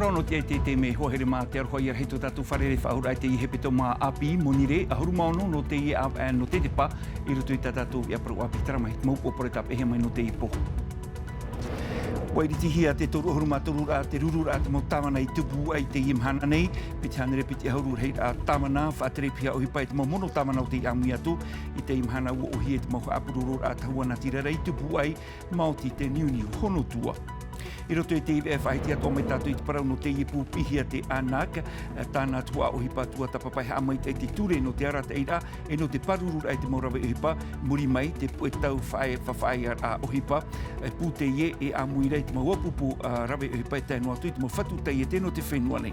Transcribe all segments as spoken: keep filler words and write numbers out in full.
Nō te, te, te mea hoa here mā te aroha ia rahi tō tātou fārerei faʻahou raʻa i teie hepetoma ʻāpī, Monirē, ʻahuru mā ono nō teie ʻāvaʻe nō Tetepa, i roto i tā tātou ia parau ʻāpī, terā mai te mau upoʻo e tāpeʻahia mai nō teie pō. ʻUa iritihia te toru ʻahuru mā toru raʻa te rururaʻa te mau tāvana i Tupuaʻi i teie mahana nei, piti hānere piti ʻahuru rahiraʻa tāvana, faʻatere piha ʻohipa i te mau mono tāvana o tei ʻāmui atu, i teie mahana ʻua ʻōhie te mau haʻapurororaʻa tahua natirara i Tupuaʻi, maoti te niuniu Honotua. I roto i te iva e faʻahiti atoʻa mai tātou i te parau nō teie pū piʻihia te ANAC, tāna tuhaʻa ʻohipa tuatāpapa e haʻamaitaʻi i te ture nō te arataʻiraʻa, e nō te pārururaʻa i te mau rave ʻohipa, muri mai te puʻe tau faʻaea-, faʻaearaʻa ʻohipa, e pū teie e ʻāmui ra i te mau ʻāpupu, ā, rave ʻohipa e tae noa atu i te mau fatu taiete nō te fenua nei.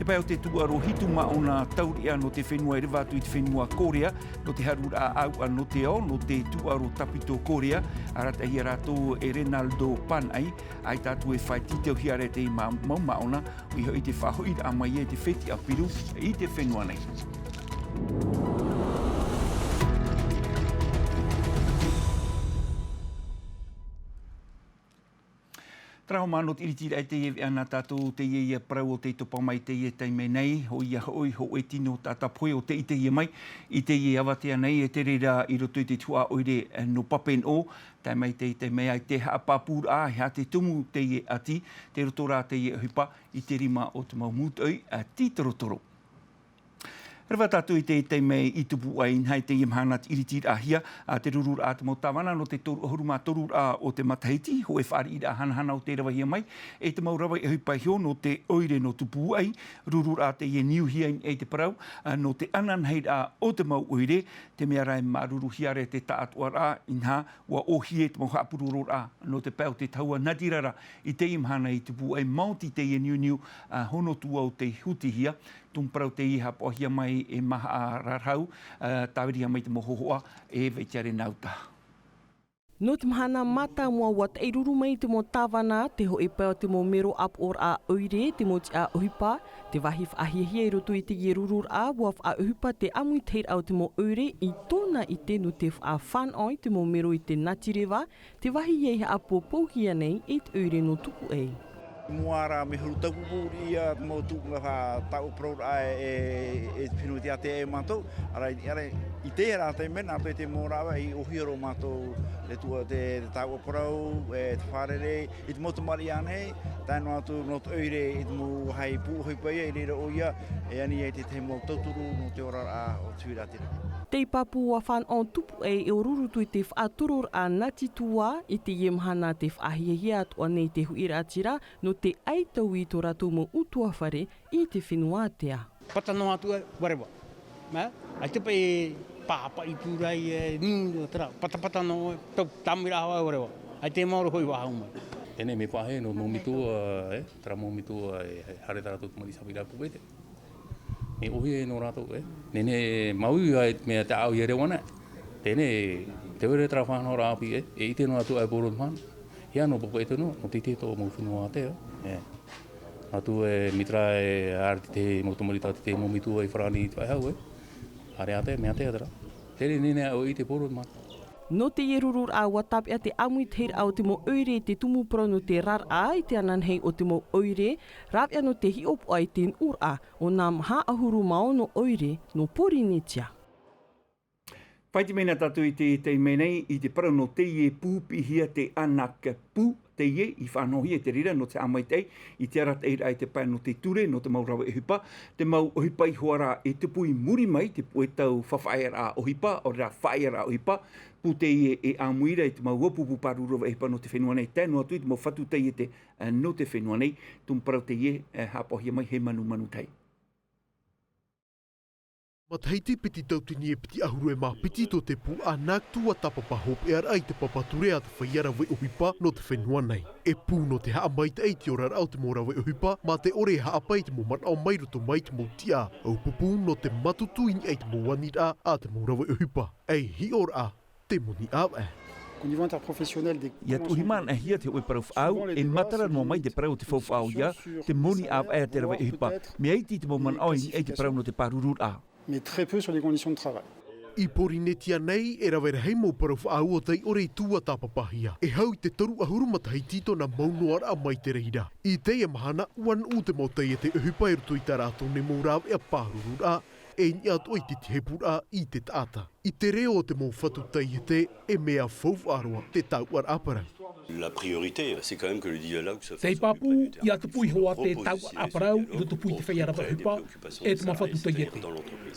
Te pae o te tūʻaro hitu māʻona taureʻa nō te fenua e reva atu i te fenua Kōrea, nō te haruraʻa ʻāuʻa nō te ao, nō te tūʻaro tāpito Kōrea, arataʻihia rātou e Renaldo Panaʻi, ʻaita atu e fāʻi tītauhia ra i te mā-, mau māʻona, ʻoia hoʻi te faʻahoʻiraʻa mai i te fetiʻa piru i te fenua nei. Terā hoʻi mā nō te iritiraʻa i teie veʻa nā tātou, teie ia parau o tei topa mai teie taime nei, ʻoia hoʻi, hōʻē tino tātāpohe o tei ʻitehia mai, i teie avatea nei, e te reira i roto i te tuhaʻa ʻoire, eh, nō Papeʻeneʻo, tae mai teie taime ai te haʻapāpūraʻa, e aha te tumu teie ʻati, tei roto rā teie ʻohipa, i te rima o te mau mūtoʻi, eh, tītorotoro. Reva tātou i te taime i Tupuaʻi, ʻinaha i teie mahana te iriti-, iritiraʻahia, ā, te rururaʻa te mau tāvana nō te toru ʻahuru mā toru raʻa o te matahiti, hōʻē fāriʻiraʻa hanahana o tei ravehia mai, e te mau rave ʻohipa iho nō te ʻoire nō Tupuaʻi, rururaʻa teie niuhia i niʻa i te parau, ā, nō te ananahiraʻa o te mau ʻoire, te mea rā e māuruuruhia ra te taʻatoʻaraʻa, ʻinaha, ʻua ʻōhie te mau haʻapurororaʻa nō te pae o te tahua natirara i teie mahana i Tupuaʻi, maoti teie niuniu, ā, Honotua o tei hutihia, tumu parau teie haʻapaʻohia mai e Mahaʻa Rarahau, ā, tāvirihia mai te mau hōhoʻa e Vaitiare Nauta. Nō te mahana mātāmua ʻua taʻiruru mai te mau tāvana, te hōʻē pae o te mau mero ʻāpoʻoraʻa ʻoire, te mau tiʻa ʻohipa, te vāhi faʻahiahia i roto i teie rururaʻa, ʻua faʻaʻohipa te ʻāmuitahiraʻa o te mau ʻoire i tōna ʻite nō te faʻafānaʻo i te mau mero i te natireva, te vāhi ia i haʻapōpōhia nei e te ʻoire nō Tupuaʻi. Mua rā, mea huru taupupū ia te mau tuʻunga faʻa-, tāʻua parauraʻa e, e te fenua i te ātea e mātou, ʻāreʻa, ʻāreʻa, i te rā taime nā roto i te mau rāveʻa i ʻōhie roa mātou te tuʻa, te, te tāʻua parau, e te fārerei, i te mau tamariʻi ānei, tae noa atu nō te ʻoire, i te mau vāhi pū ʻohipa ia, i reira ʻoia, e ani ai te tahi mau tauturu nō te oraraʻa o te huiraʻatira. Tei pāpū ʻua fānaʻo Tupuaʻi e ʻōrurutū i te faʻatororaʻa nati tua, i teie mahana tē faʻahiahia atoʻa nei te huiraʻatira, nō te ʻaitau i tō rātou mau ʻutuāfare i te fenua ātea. Pata noa atu e, ʻua reva. Mea, ʻaita paʻi e pāpaʻi pū ra i, e, niu, terā, patapata noa, tau, tāmau rā hoʻi, ʻua reva. ʻAita e maoro hoʻi faʻahou mai. Teie nei mea faʻaʻite nō, nō Mītua, e, terā mau Mītua, e, haere tā rātou tamariʻi savira pū, e te. Mea ʻōhie nō rātou, e. Teie nei, māuiui ai te mea te ʻāʻau ia reva nei. Teie nei, tē vai ra terā faʻanahoraʻa ʻāpī, e, e ʻite noa atu ai poro te mahana. ʻIa nō papa ʻite noa, nō te ʻite tō mau fenua ātea, e. Atu e mea terā e ʻāreʻa te mau tamariʻi tā te mau Mītua i farāni i te faʻehau, e. ʻĀreʻa ātea, mea ātea terā. Teie nei, nei, ʻo ʻite poro te mahana. Nō teie rururaʻa ʻua tāpeʻa te ʻāmuitahiraʻa o te mau ʻoire i te tumu parau nō te raraʻa i te ananahi o te mau ʻoire, rāveʻa nō te hiʻopoʻa i te nuʻuraʻa o nā maha ʻahuru mā ono ʻoire nō Pōrīnetia. Faʻaʻite mai na tātou i te, teie nei, i te parau nō teie pū piʻihia te ANAC pū, teie i faʻanahohia i te reira nō te haʻamaitaʻi i te arataʻiraʻa i te pae nō te ture, nō te mau rave ʻohipa, te mau ʻohipa iho ā rā e tupu i muri mai, te puʻe tau faʻaearaʻa ʻohipa, ʻaore rā faʻaearaʻa ʻohipa, pū teie e ʻāmui ra i te mau ʻāpupu pāruru rave ʻohipa nō te fenua nei, tae noa atu i te mau fatu taiete, eh, nō te fenua nei, tumu parau teie, eh, haʻapaʻohia mai hei manumanu tahi. Matahiti piti tauatini e piti ʻahuru e mā piti tō te pū ANAC tuatāpapa hopeʻaraʻa i te papa ture a te feiā rave ʻohipa nō te fenua nei. E pū nō te haʻamaitaʻi i te oraraʻa o te mau rave ʻohipa, mā te ʻore e haʻapae i te mau manaʻo mai roto mai i te mau tiʻa ʻāpupu nō te mātutu i niʻa i te mau aniraʻa a te mau rave ʻohipa. ʻEi hiʻoraʻa, te moni ʻāvaʻe. Au niveau interprofessionnel des conventions. ʻIa tuʻuhia mai e te hōʻē parau faʻaau, e matara noa mai te parau o te faufaʻa ʻoia, te moni ʻāvaʻe a te rave ʻohipa. Mea iti te mau manaʻo i niʻa i te parau nō te pārururaʻa. Mais très peu sur les conditions de travail. I Pōrīnetia nei, e rave rahi mau parau faʻaua taiʻore i tuatāpapahia. E hau i te toru ʻahuru matahiti tōna mau noaraʻa mai te reira. I teie mahana, ʻua nuʻu te mau taiete ʻohipa i roto i tā rātou nei mau rāveʻa pārururaʻa, e i niʻa atoʻa i te tihepuraʻa i te taʻata. I te reo o te mau fatu taiete, e mea faufaʻa roa te tauʻaraʻa parau. La priorité, c'est quand même que le dialogue se fasse au plus près du terrain. Te pāpū, ʻia tupu iho ā te tauʻaraʻa parau i roto pū i te feiā rave ʻohipa, e te mau fatu taiete.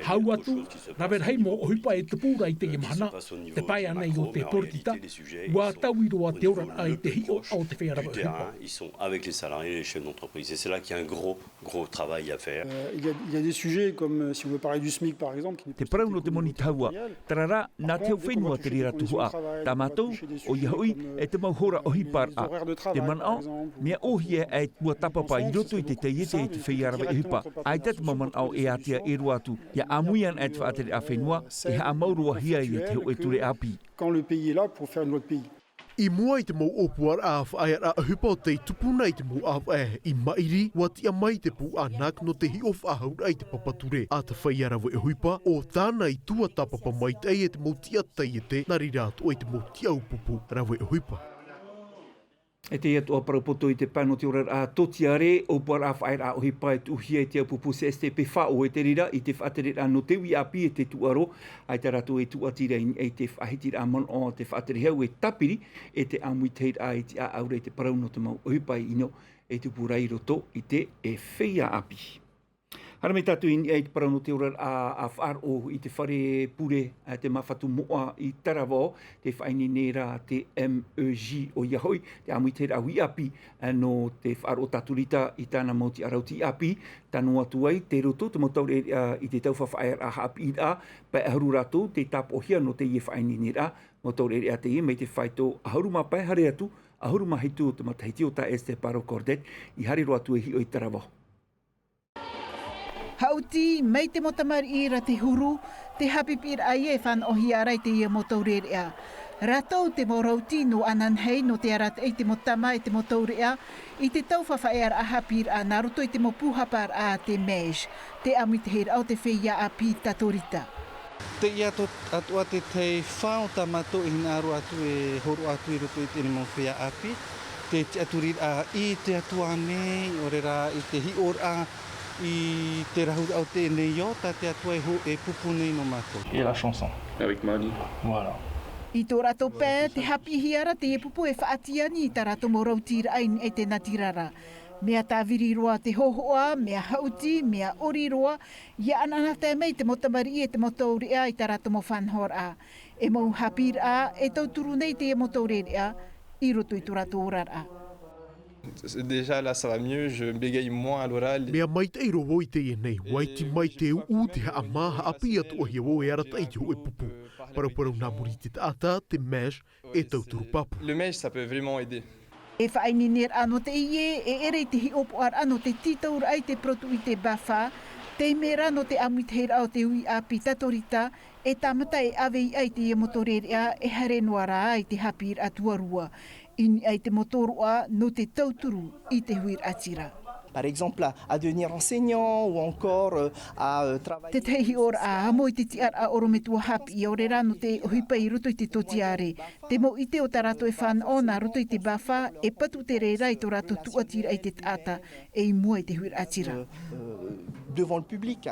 Hau atu, rave rahi mau ʻohipa e tupu ra i teie mahana, tē tae ana i ʻō te poritita, ʻua taui roa te oraraʻa i te hiʻoraʻa o te feiā rave ʻohipa. Ils sont avec les salariés et les chefs d'entreprise. Et c'est là qu'il y a un gros, gros travail à faire. Euh, il y a, il y a des sujets comme, euh, si on veut parler du smic, par exemple, qui n'est plus strictement trimestriel. Te parau nō te moni tahua, terā rā, nā te hau fenua te reira tuhaʻa. Tā mātou, ʻoia hoʻi, e te mau hora ʻohiparaʻa. Te manaʻo, mea ʻōhie e tuatāpapa i roto i te taiete e te feiā rave ʻohipa. ʻAita te mau manaʻo e ātea e roa atu, ʻia ʻāmui ana e te faʻatereraʻa fenua, e haʻamau roa hia ia te hōʻē ture ʻāpī. Quand le pays est là pour faire notre pays. I mua i te mau ʻōpuaraʻa faʻaearaʻa ʻohipa o tei tupu na i te mau ʻāvaʻe i maʻiri, ʻua tiʻa mai te pū ʻānākē nō te hiʻo faʻahauraʻa i te papa ture a te feiā rave ʻohipa, ʻo tāna i tuatāpapa maitaʻi e te mau tiʻa taiete, nā reira atoʻa i te mau tiʻa ʻūpupu rave ʻohipa. E teie atoʻa parau poto i te pae nō te oraraʻa tōtiare, ʻōpuaraʻa faʻaearaʻa ʻohipa e tuʻuhia e te au pupu C S T P faʻaʻo e te reira i te faʻatereraʻa nō te uʻi ʻāpī e te tūʻaro, ʻaita rātou e tūʻatira i niʻa i te faʻahitiraʻa manaʻo o te faʻaterehau e tāpiri, e te ʻāmuitahiraʻa i te ʻāʻau ra i te parau nō te mau ʻohipa ʻino e tupu ra i roto i te, e feiā ʻāpī. Haere mai tātou i niʻa i te parau nō te oraraʻa a faʻaroʻo i te fare pure a te Māfatu Moʻa i Taravao, tē faʻaineine ra te M E J, ʻoia hoʻi, te ʻāmuitahiraʻa uʻi ʻāpī, ā, nō te faʻaroʻo tātorita i tāna mau tiʻa rauti ʻāpī, tano atu ai, tei roto te mau taureʻareʻa i te taufaʻaearaʻa haʻapiʻiraʻa, pae ʻahuru rātou tei tāpoʻohia nō teie faʻaineineraʻa, mau taureʻareʻa teie mai te faito ʻahuru mā pae haere atu, ʻahuru mā hitu o te matahiti o tā Esther Paro Cordet, i haere roa atu e hiʻo i Taravao. Haʻuti, mai te mau tamariʻi ra te huru, te haʻapiʻiraʻa ia e fānaʻohia ra i teie mau taureʻareʻa. Rātou te mau rauti nō ananahi nō te arataʻi i te mau tama e te mau taureʻareʻa, i te taufaʻaearaʻa haʻapiʻiraʻa nā roto i te mau pūhaparaʻa a te MEJ, te ʻāmuitahiraʻa o te feiā ʻāpī tātorita. Teie atoʻa te tahi fā o tā mātou e hinaʻaro atu e hōroʻa atu i roto i teie mau feiā ʻāpī, te tiʻaturiraʻa i te Atua nei, ʻaore rā i te hiʻoraʻa i te rahuraʻa o teie nei ao, tā te Atua e hō-, e pupu nei nō mātou. Et la chanson. Avec Mali. Voilà. I tō rātou pae, te haʻapiʻihia ra teie pupu e faʻatiani i tā rātou mau rautiraʻa i niʻa i te natirara. Mea tāviri roa te hōhoʻa, mea haʻuti, mea ʻori roa, ʻia anaanatae mai te mau tamariʻi e te mau taureʻareʻa i tā rātou mau faʻanahoraʻa. E mau haʻapiʻiraʻa e tauturu nei teie mau taureʻareʻa i roto i tō rātou oraraʻa. Déjà, là, ça va mieux, je bégaye moins à l'oral. Mea maitaʻi roa vau i teie nei, ʻua iti mai te uʻu, te haʻamā, haʻapiʻi atoʻa hia vau e arataʻi i te hōʻē pupu. Paraparau nā muri i te taʻata, te MEJ, e tauturu pāpū. Le MEJ, ça peut vraiment aider. E faʻaineineraʻa nō teie, e ʻere i te hiʻopoʻaraʻa nō te tītauraʻa i te parau tūʻite BAFA, te mea ra nō te ʻāmuitahiraʻa o te uʻi ʻāpī tātorita, e tāmata e ʻave i ʻā i teie mau taureʻareʻa, e haere noa ra i te haʻapiʻiraʻa tuarua. I niʻa i te mau tōroʻa nō te tauturu i te huiraʻatira. Par exemple, à, à devenir enseignant ou encore, euh, à, euh, travailler. Te tahi hiʻoraʻa amo i te tiʻaraʻa ʻorometua haʻapiʻi ʻaore rā nō te ʻohipa i roto i te tōtiare. Te mau ʻite o tā rātou e fānaʻo nā roto i te BAFA, e patu te reira i tō rātou tūʻatiraʻa i te taʻata, e i mua i te huiraʻatira. Euh, euh, devant le public.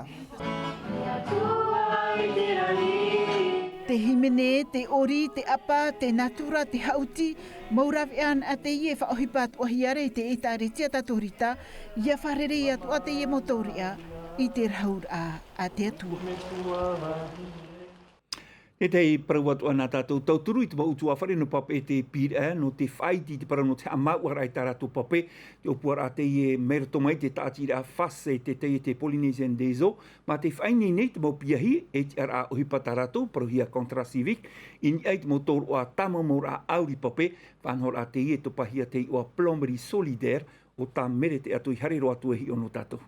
Te hīmene, te ʻori, te ʻapa, te natura, te haʻuti, mau rāveʻa anaʻe teie e faʻaʻohipa atoʻahia ra i te ʻĒtārētia Tātorita, ʻia fārerei atoʻa teie mau taureʻa i te rahuraʻa a te Atua. Tētahi parau atoʻa nā tātou tauturu i te mau ʻutuāfare nō Papeʻete Pīraʻe, nō te faʻaiti i te parau nō te haʻamāuʻaraʻa i tā rātou pape, te ʻōpuaraʻa teie mai roto mai te tāʻatiraʻa FAST e te taiete Polynesian des Eaux, mā te faʻaineine i te mau piahi, e tiʻaraʻa ʻohipa tā rātou, parauhia contrat civique, i niʻa i te mau tōroʻa tāmaumauraʻa ʻāuri pape, faʻanahoraʻa teie e topahia te iʻoa plomberie solidaire, ʻo tā Mere Teʻato i haere roa atu e hiʻo nō tātou.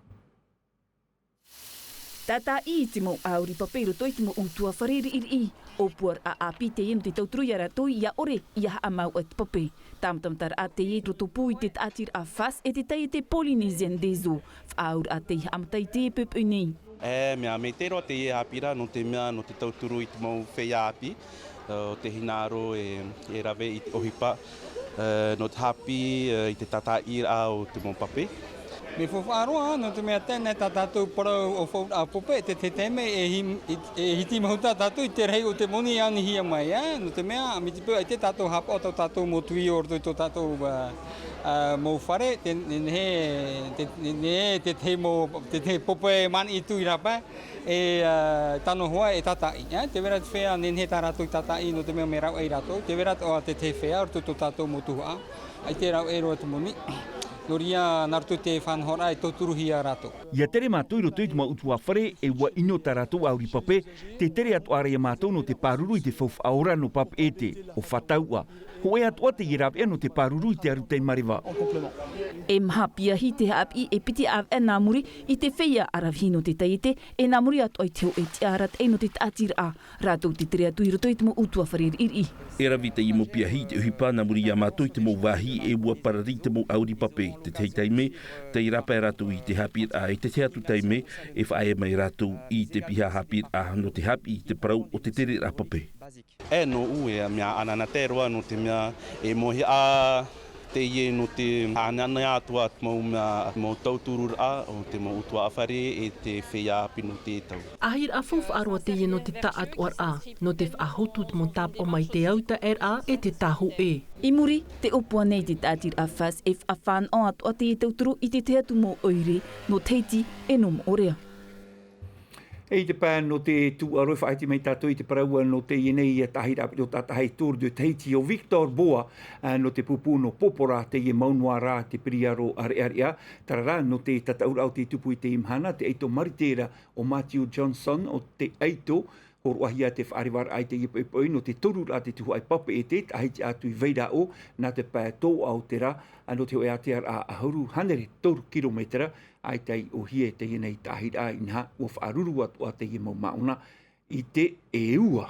Tātaʻi i te mau ʻāuri pape i roto i te mau ʻutuāfare riʻiriʻi. ʻŌpuaraʻa ʻāpī teie nō te tauturu ia rātou ia ʻore ia haʻamau ai te pape. Tāmatamataraʻa teie i roto pū i te tāʻatiraʻa FAST e te taiete Polynesian des Eaux. Faʻaauraʻa tei haʻamata i teie poʻipoʻi nei. E mea maitaʻi roa teie haʻapiʻiraʻa nō te mea nō te tauturu i te mau feiā ʻāpī o te hinaʻaro e rave i te ʻohipa nō te haʻapiʻi i te tātaʻiraʻa o te mau pape. Mea faufaʻa roa nō te mea tēnei tā tātou parau o fauraʻa pape e te taime e hiti mahuta tātou i te rahi o te moni e anihia mai nō te mea mai te peu ai te tātou hapaʻo tō tātou mau tuiʻo o roto i tō tātou mau fare. Tēnei te tahi mau pape e manaʻo i tū i rāpae e tano hoa e tātaʻi te vera te fea nehenehe tā rātou i tātaʻi nō te mea mea rau ai rātou te vera toʻa te tahi fea o roto i tō tātou mau tuhaʻa. Ai te rau e roa te moni nō reira nā roto i te faʻanahoraʻa e tauturuhia rātou. Ia tere mātou i roto i te mau ʻutuāfare e ua ʻino tā rātou ʻauri pape. Te tere atu ʻāra ia mātou nō te pāruru i te faufaʻa ora nō papeʻete o fātauʻa. Hoʻe atu ʻā teie rāveʻa nō te pāruru i te aru taimareva. E maha piahi te haʻapiʻi e piti ʻāvaʻe nā muri i te feiā aravihi nō te taiete e nā muri atu ʻā i te hoʻe tiʻa arataʻi nō te tāʻatiraʻa. Rātou te tere atu i roto i te mau ʻutuāfare riʻiriʻi. E rave teie mau piahi i te ʻohipa nā muri ia mātou i te mau vāhi e ua parari i te mau ʻauri pape te tahi taime tei rāpae rātou i te haʻapiʻiraʻa i te tahi atu taime e faʻaea mai rātou i te piha haʻapiʻiraʻa nō te haʻapiʻi i te parau o te tereraʻa pape. E nōʻu e mea ananahi roa nō te mea e moʻe ʻā teie nō te haʻanaʻanatae atu ā te mau mea mau tautururaʻa o te mau ʻutuāfare e te feiā ʻāpī nō te tau. Ahiraʻa faufaʻa roa teie nō te taʻatoʻaraʻa nō te faʻahotu te mau tāpaʻo mai te autaʻeraʻa e te tāhōʻē. I muri te ʻōpua nei te tāʻatiraʻa FAST e faʻafānaʻo atu ā teie tauturu i te tahi atu mau ʻoire nō Tahiti e nō Moʻorea. E i te pae nō te tūʻaro e faʻaʻite mai tātou i te parau nō teie nei tāʻahiraʻa pito tātahi Tour de Tahiti o Victor Boa nō te pupu nō Popora teie mau noa rā te piriaro ʻareʻareʻa. Tarara nō te tataʻuraʻa o te tupu i teie mahana te ʻaito marite ra o Matthew Johnson o te ʻaito. Horoʻahia te faʻarevaraʻa i teie poʻipoʻi nō te toruraʻa te tuhaʻa i papeʻete tāʻahiti atu i vairaʻo nā te pae tōʻa o te rā nō te hoʻe ātearaʻa ʻahuru hānere toru kirometera. ʻAita i ʻōhie teie nei tāʻahiraʻa inaha ua faʻaruru atu ā teie mau māʻona i te e ua.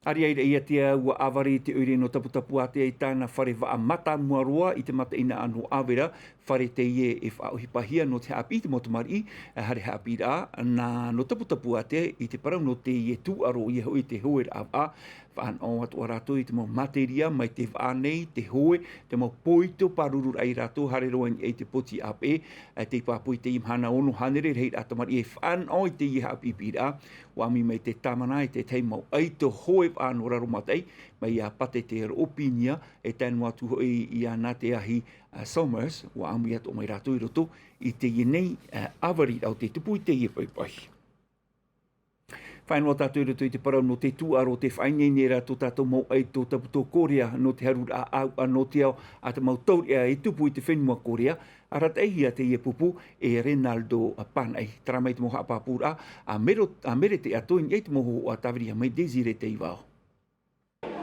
Ariʻi aira ia te ua ʻāvari i te ʻoire nō taputapuātea i tāna fare vaʻa mātāmua roa i te mataʻeinaʻa nō ʻāvera. Fare teie e faʻaʻohipahia nō te haʻapiʻi i te mau tamariʻi hare haʻapiʻiraʻa nā nō taputapuātea i te parau nō teie tūʻaro ia hoʻi te hoe raʻa vaʻa. Faʻanaʻo atu ā rātou i te mau materia mai te vaʻa nei te hoe te mau poito pāruru raʻa i rātou hare roa i te poti ʻāpeʻe. Tei pāpū i teie mahana ono hānere rahiraʻa tamariʻi e faʻanaʻo i teie haʻapiʻiraʻa. Ua ʻāmui mai te tāmana i te tahi mau ʻaito hoe vaʻa nō raro mataʻi mai iā pate te roʻopinia e tae noa atu hoʻi iā nā te ahi somers ua ʻāmui atu mai rātou i roto i teie nei ʻāvariraʻa o te tupu i teie poʻipoʻi. Faʻaea noa tātou i roto i te parau nō te tūʻaro te faʻaineine ra tō tātou mau ʻaito taputō korea nō te haruraʻa ʻāuʻa nō te ao a te mau taureʻa e tupu i te fenua korea. Arataʻihia teie pupu e renaldo panaʻi tara mai te mau haʻapāpūraʻa a mere te ʻato i niʻa i te mau hohoʻa tāviri mai desire teivao.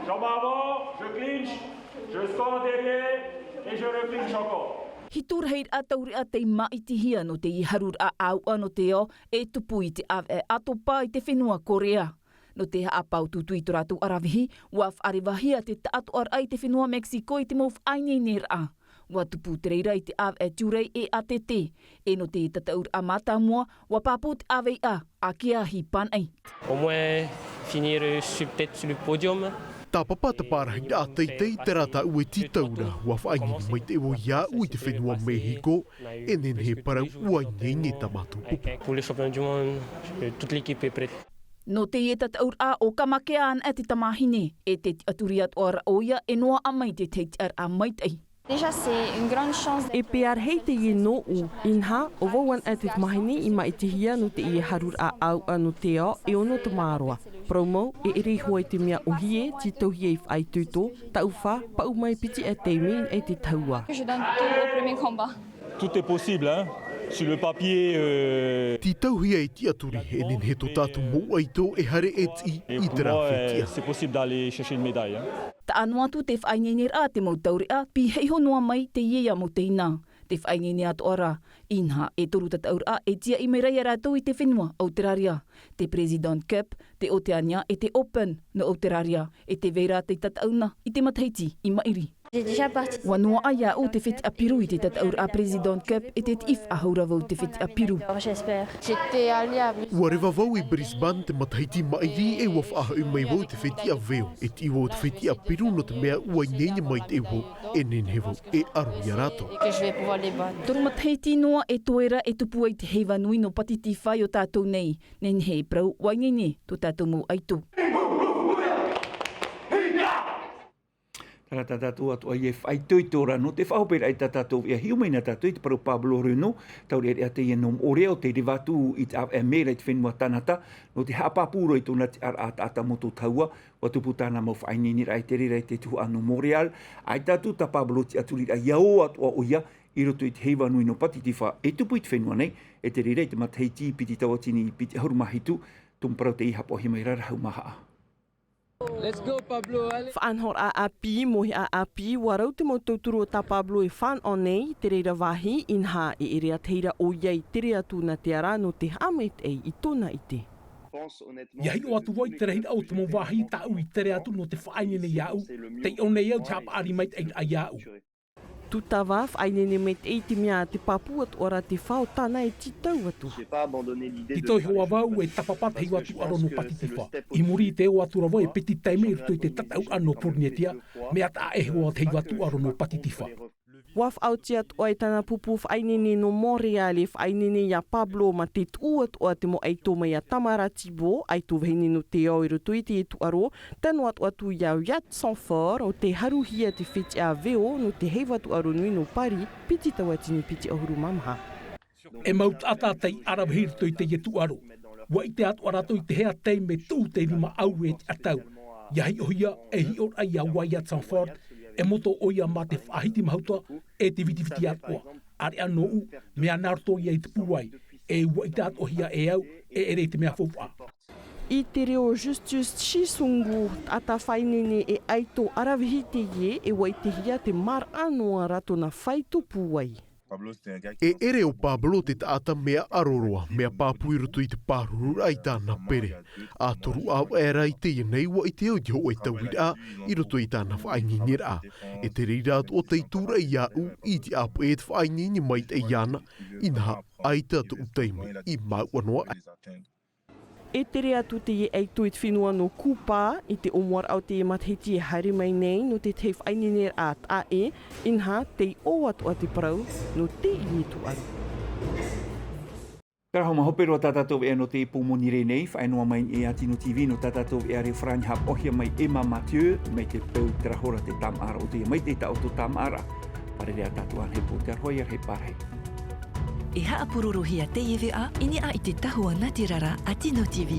Jambe avant, je clinche, je score derrière et je reclinche encore. Hitu rahiraʻa taureʻa tei māʻitihia nō teie haruraʻa ʻāuʻa nō te ao e tupu i te ʻāvaʻe ʻatopa i te fenua korea. Nō te haʻapāutuutu i tō rātou aravihi ua faʻarevahia te taʻatoʻaraʻa i te fenua mexico i te mau faʻaineineraʻa. Ua tupu te reira i te ʻāvaʻe tiurai e ʻātete. E nō te tataʻuraʻa mātāmua ua pāpū te ʻāvaʻe a kiahi panaʻi. Au moins finir sur peut-être sur le podium. Tāpapa te pārahiraʻa teitei terā tāʻu e tītau ra ua faʻaineine mai te ʻevo iāʻu i te fenua mehiko. E nehenehe parau ua ineine tā mātou pupu. Pour le championnat du monde toute l'équipe est prête. Nō teie tataʻuraʻa o kamakea ana te tamahine e te tiʻaturi atoʻa ra ʻoia e noaʻa mai te tiʻaturaʻa maitaʻi. E pea rahi teie nōʻu. Inaha o vau ana te tamahine i māʻitihia nō teie haruraʻa ʻāuʻa nō te ao e ono tamaroa. Parau mau e ʻere iho ai te mea ʻohie tītauhia i faʻaitoito. Taʻu fā paʻu mai piti ʻa taime i te tahua. Tout est possible, hein. Sur le papier. Tītauhia e tiʻaturi e nehenehe tō tātou mau ʻaito e haere e tiʻi i te rā fetiʻa. C'est possible d'aller chercher une médaille. Taʻa noa atu te faʻaineineraʻa te mau taureʻa pīhaʻi iho noa mai teie ia mau teina. te faʻaineine atoʻa rā. Inaha e toru tataʻuraʻa e tiaʻi mai ra ia rātou i te fenua Auteraria, te President Cup, te Oteania e te Open nō Auteraria, e te vai ra te tataʻuna i te matahiti i maʻiri. Ua noaʻa iāʻu te fetiʻa piru i te tataʻuraʻa President Cup e te tiʻi faʻahou ra vau te fetiʻa piru. Ua reva vau i Brisbane te matahiti maʻiri e ua faʻahoʻi mai vau i te fetiʻa veo. E tiʻi vau te fetiʻa piru nō te mea ua ineine maitaʻi vau. E nehenehe vau e aro ia rātou. Toru matahiti noa e toe ra e tupu ai te heiva nui nō Pātitifā i ō tātou nei. Nehenehe e parau ua ineine tō tātou mau ʻaito. Tārā tā tātou atoʻa e faʻaitoito ra nō te faʻahope ra i tā tātou veʻa. Hiʻo mai na tātou i te parau Pablo Reno, taureʻareʻa teie nō Moʻorea, o tei reva atu i te ʻāvaʻe mē ra i te fenua Tanata, nō te haʻapāpū roa i tōna tiʻaraʻa taʻata mō tō tahua. Ua tupu tāna mau faʻaineineraʻa i te reira i te tuhaʻa nō Montréal. ʻAita atu tā Pablo tiʻaturiraʻa ia ō atoʻa ʻoia i roto i te heiva nui nō Pātitifā e tupu i te fenua nei, e te reira i te matahiti piti tauatini piti ʻahuru mā hitu, tumu parau tei haʻapaʻohia mai ra Rahau Mahaʻa. Faʻanahoraʻa ʻāpī, mōhiʻa ʻāpī, ua rau te mau tauturu o tā Pablo e fānaʻo nei i te reira vāhi, inaha e ʻere ʻātahi ra ʻoia i tere atu nā te ara nō te haʻamaitaʻi i tōna ʻite. Ia hiʻo atu vau i te rahiraʻa o te mau vāhi tāʻu i tere atu nō te faʻaineine iāʻu, tei ʻō nei au te haʻapaʻari maitaʻi iāʻu. Tūtava, faʻaineine maitaʻi i te mea te pāpū atoʻa ra te fā o tāna e tītau atu. Tītau iho ā vau e tāpapa te heiva tūʻaro nō Pātitifā. I muri i te ō atu ra vau e piti taime i roto i te tataʻuraʻa nō Pōrīnetia, mea taʻa ʻē iho ā te heiva tūʻaro nō Pātitifā. Ua faʻaoti atoʻa e tāna pupu faʻaineine nō Montréal e faʻaineine ia Pablo mā te tuʻu atoʻa te mau ʻaito mai iā Tamara Thibault, ʻaito vahine nō te ao i roto i te tūʻaro, tano atoʻa atu iā Wyatt Sanford, o tei haruhia te fetiʻa veo nō te heiva tūʻaro nui nō Paris, piti tauatini piti ʻahuru mā maha. E mau taʻata tei ʻaravihi i roto i teie tūʻaro. Ua ʻite atoʻa rātou i te hea taime tuʻu te rima ʻau e te ʻatau. Ia hiʻohia, e hiʻoraʻa iā Wyatt Sanford, e moto ʻoia mā te faʻahiti mahuta, e te vitiviti atoʻa. ʻAreʻa nōʻu, mea nā roto ia i te pūai, e ua ʻite atoʻahia e au, e ʻere i te mea faufaʻa. I te reo Justus Tshisungu, taʻata faʻaineine e ʻaito ʻaravihi teie, e ua ʻitehia te maraʻa noa ra tōna fāito pūai. E ʻere ʻo Pablo te taʻata mea ʻaro roa, mea pāpū i roto i te pārururaʻa i tāna pere. ʻA toru ʻāvaʻe ra i teie nei, ua ʻite au i te hōʻē tauiraʻa i roto i tāna faʻaineineraʻa. E te reira atoʻa tei tūraʻi iāʻu i te ʻāpeʻe e te faʻaineine maitaʻi iāna, inaha, ʻaita tōʻu taime i māuʻa noa aʻe. E tere atu teie ʻaito i te fenua nō Kupa, i te ʻōmuaraʻa o teie matahiti e haere mai nei nō te tahi faʻaineineraʻa taʻa ʻē, inaha, tei ʻō atoʻa te parau nō teie tūʻaro. Terā hoʻi mā hope roa tā tātou veʻa nō te pō moni rē nei, faʻaea noa mai i te Tino T V nō tā tātou veʻa reo farāni haʻapaʻohia mai Emma Mathieu, mai te peu terā hora te tāmāʻaraʻa o teie mai te taʻoto tāmāʻaraʻa. Fārerei ā tātou ānei pō, te aroha ia rahi pārahi. E haʻapurorohia teie veʻa i niʻa i te tahua nātirara a Tino T V.